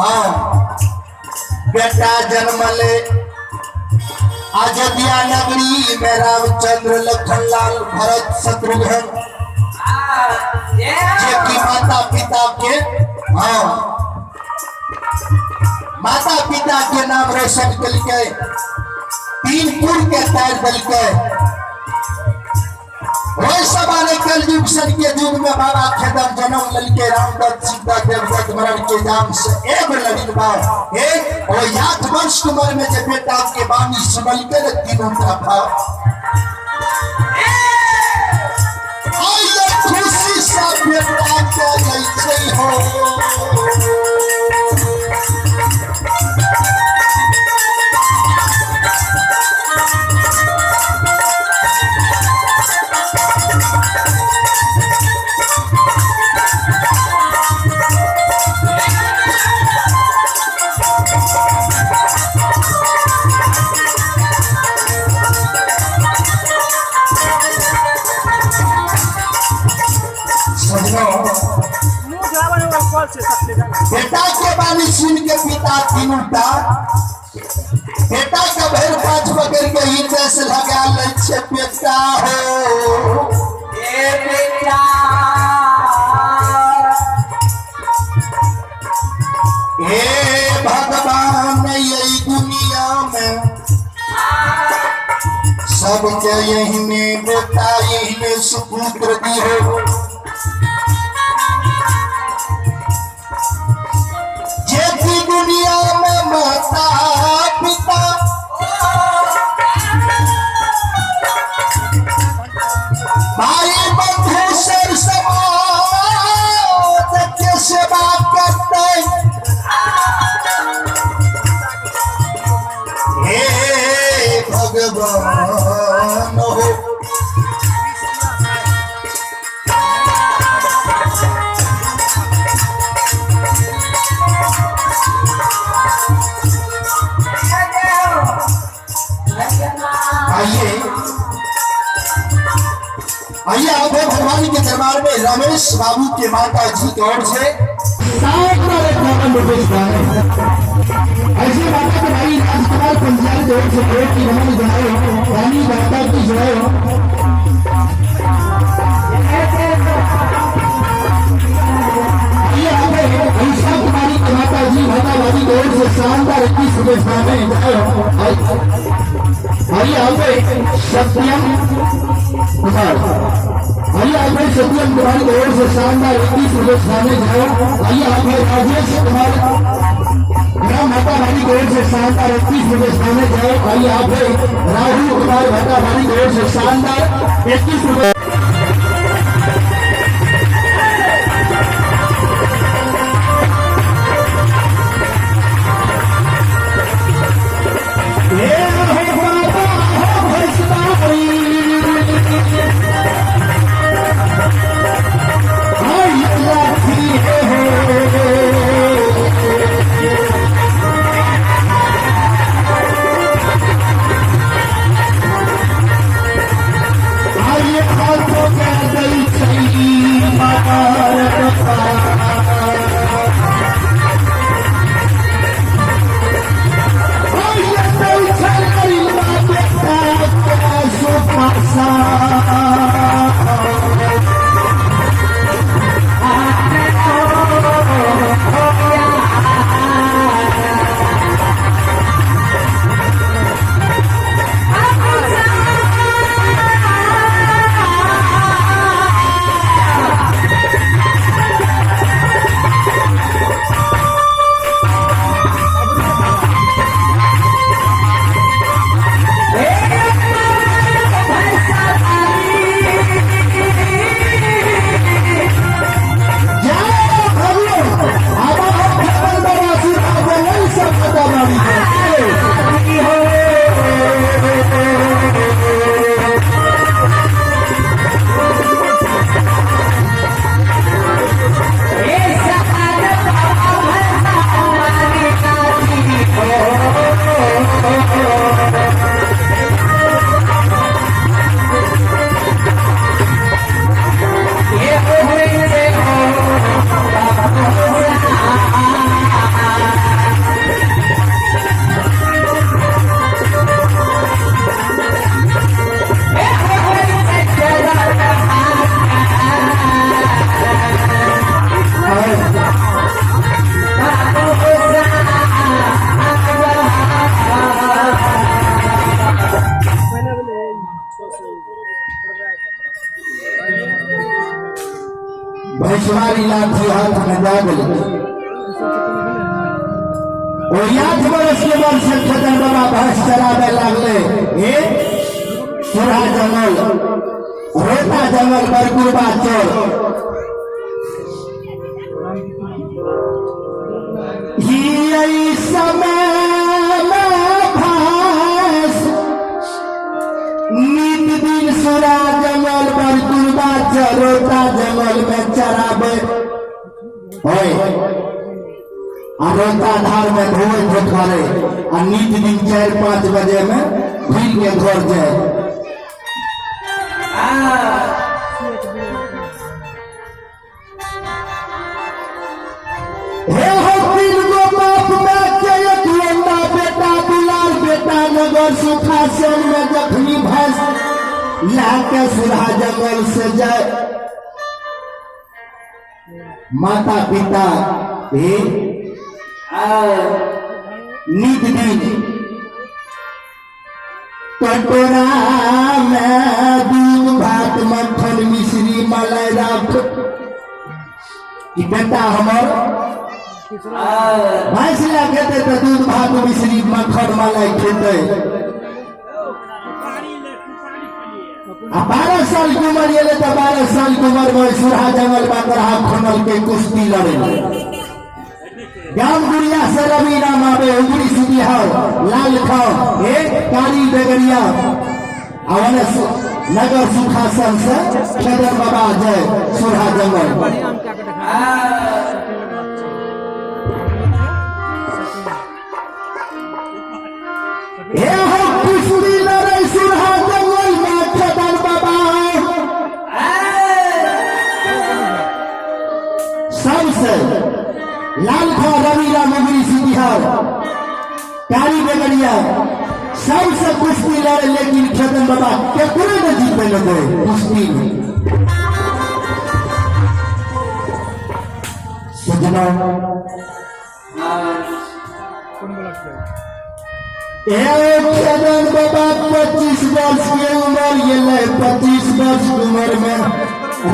हाँ बेटा जन्मले अयोध्या नगरी में रामचंद्र लखनलाल भरत शत्रुघ्न जे कि माता पिता के हाँ माता पिता के नाम रोशन कलकै, तीन पुर के तार दलकै। ओहि जमाने कलयुग सन के युग में बाबा खेदन जन्म ललके रामदत्त सीता देवदत्त मरण के जाम से एगो लड़िन बाप एक और 8 वर्ष के उम्र में जे बेटा के बानी सुनलके ने तीनों तरफा आइए खुशी से बेटा के लै छै हो। बेटा के बानी सुन के पिता तीनू टा बेटा के भरि पाँच पकड़ के हृदय से लगा लै छै बेटा हो ए बेटा हे भगवान यही दुनिया में सबके यही में बेटा यही में सुपुत्र दिहो। जे भी दुनिया में माता पिता भाई बंधु सर समाज के सेवा करते हे भगवान हो। आइए आइए आप भगवान के दरबार में रमेश बाबू के माता जी की ओर से 751 रुपए ऐसे माता के भाई राजकुमार पंचायत की ओर से पेट की रमन जय हो, रानी माता की जय हो। आइए आप ईशा कुमारी के माता जी माता रानी की ओर से शानदार 21 रुपए जय हो। आइए आप सत्यम कुमार, आइए आप सत्यम कुमार की ओर से शानदार 21 रुपए जय हो। आइए आप राजेश कुमार ग्राम माता रानी की ओर से शानदार 21 रुपए जय हो। आइए आप राहुल कुमार माता रानी की ओर से शानदार 21 रुपए। सजा देलकै। ओहि 8 बरस के उम्र से खेदन बाबा भैंस चराबे लागले। हे सुरहा जंगल, रोता जंगल, बरकुरबा चोर ही समय में भैंस नित दिन सुरा जंगल बरकुरबा चरोता जंगल में चराबे होय आ रोता धार में धोए धोखारे आ नित दिन 4-5 बजे में घुर के घर जाए। हे हो तीन गो बाप में के एक लंडा बेटा दुलार बेटा नगर सुखासन में जखनी भैंस लाके सुरहा जंगल से जाए माता पिता हे नित दिन कटोरा में दूध भात मक्खन मिश्री मलाई राख कि बेटा हमर भैंस लए खेतै तऽ दूध भात मिश्री मक्खन मलाई खेतै। आ 12 साल के उम्र एलै तऽ 12 साल के उम्र में सुरहा जंगल बकरा खनल के कुश्ती लड़े गाम गुड़िया से रवि नाम आवे उगड़ी सुबिहाओ लाल खाओ हे कारी बेगरिया अवन नगर सुखासन से खेदर बाबा जय सुरहा जंगल। हे हो कुश्ती लड़े सुरहा जंगल में खेदर बाबा सबसे लाल खा रवि राम उगड़ी सुबिहार कारी बेगरिया सबसे कुश्ती लड़े लेकिन खेदन बाबा केकरो न जीते लगे कुश्ती में। सजना खेदन बाबा 25 वर्ष के उम्र गेलै। 25 वर्ष के उम्र में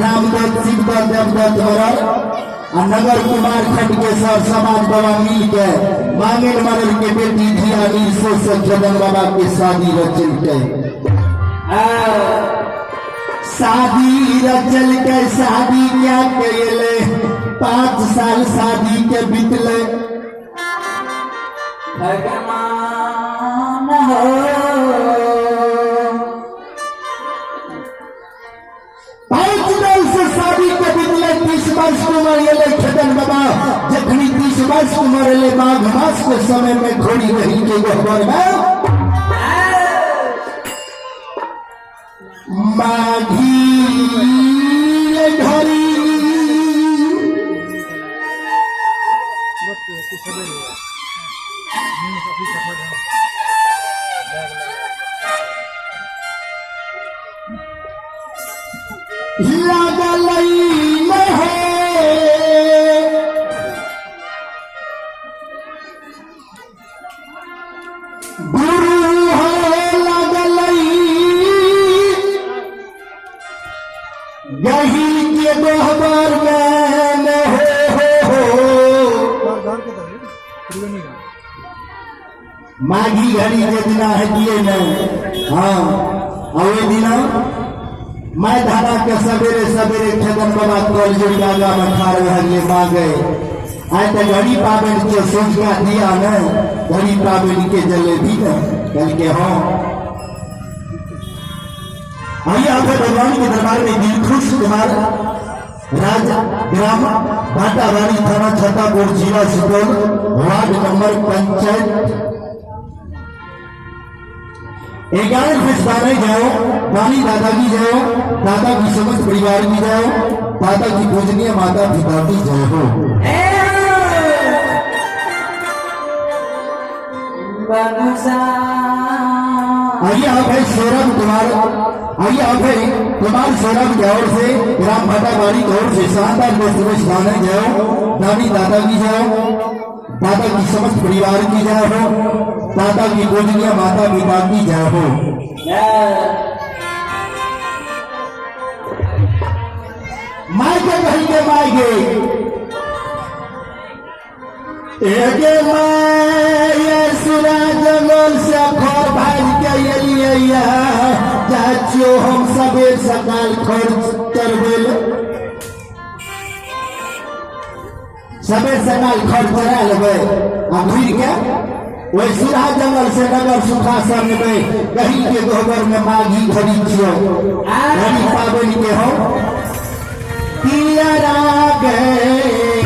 रामदत्त शिवदत्त देवदत्त मरल आ नगर कुमार खंड के सर समाज बाबा मिल के मांगेल मरल के बेटी धिया से से खेदन बाबा के शादी रचल के शादी रचल के शादी क्या कैले 5 साल शादी के बीतले। भगवान हो 5 वर्ष से शादी के बीतले 30 वर्ष के उम्र एलै खेदन बाबा जखनी 30 वर्ष के उम्र एलै माघ मास के समय में घोड़ी रही के गहबर में माघी घड़ी लागल हो गुरु हो लागल गही के गोहबर में हो हो माघी घड़ी के दिना है दिए न हाँ और दिना मैं धारा के सवेरे सवेरे खेदन बाबा कल जोड़ी आगा में ठाड़ भरिए मांगे आए तो घड़ी पाबन के सोच का दिया न घड़ी पाबन के जलेबी न कल के हाँ। आइए आपके भगवान के दरबार में दिलखुश कुमार राज ग्राम भाटाबाड़ी थाना छतापुर जिला सुपौल वार्ड नंबर पंचायत 11 खुशबाने जाओ नानी दादा की जाओ दादा की समस्त परिवार की जाओ दादा की पूजनीय माता पिता की जय हो। आइए आप है सौरभ कुमार, आइए आप है कुमार सौरभ की ओर से ग्राम भाटाबाड़ी की ओर से शानदार सुरेश गाने जाओ नानी दादा की जाओ दादा की समस्त परिवार की जय हो दादा की पूजनीय माता पिता की जय हो। माय के कहीं के माय के एगे माय जंगल से खर भाग के एलियै जाइ छियौ हम सबेर सकाल खर चरबै लए। सबेर सकाल खर चरा लेबै आ घुरि के ओहि सुरहा जंगल से नगर सुखा सनबै कहीं के गोबर में माघी घड़ी छियौ घड़ी पाबनि के हो पियरा गए।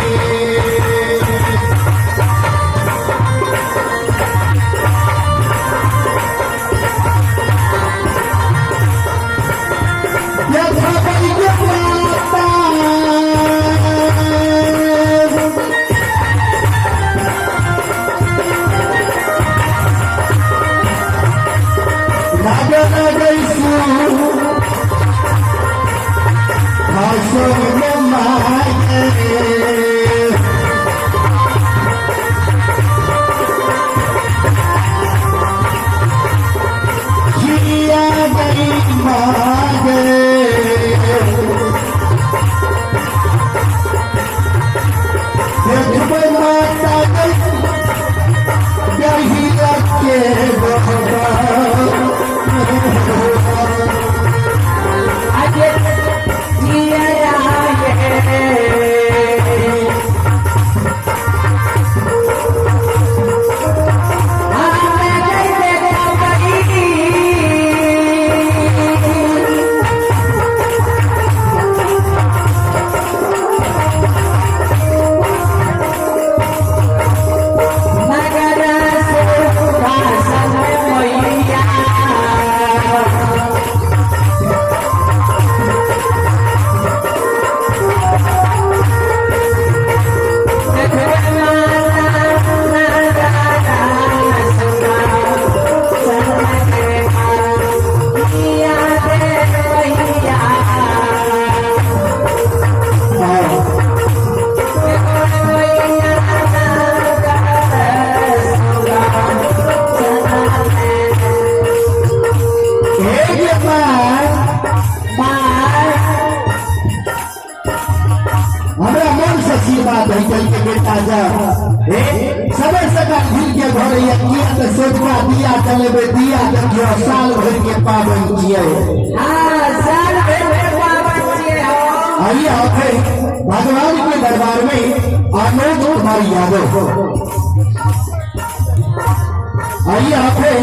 हमरा मन से आशीर्वाद है चल के बेटा जा ए सबे सका घुर के घर या किया त सोचका दिया चलेबे दिया देखियो साल भर के पाबनि छियै। हां साल भर के पाबनि छियै। आइए आप है भगवान के दरबार में आनंद कुमार यादव। आइए आप है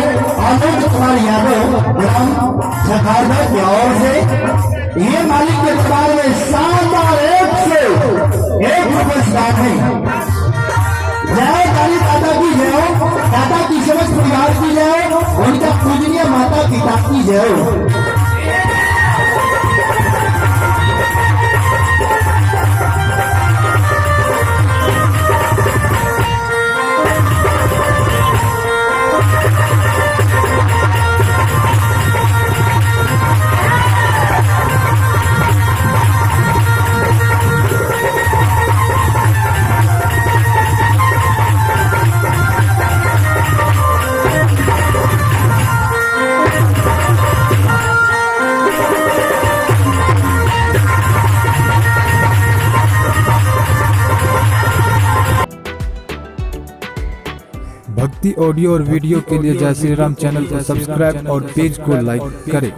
आनंद कुमार यादव ग्राम छखारदा की ओर से ये मालिक के दरबार में शानदार 101 रुपये दान है। जय काली दादा की जय हो, दादा की समस्त परिवार की जय हो, उनका पूजनीय माता पिता की जय हो। भक्ति ऑडियो और वीडियो के लिए जय श्री राम चैनल को सब्सक्राइब और पेज को लाइक करें।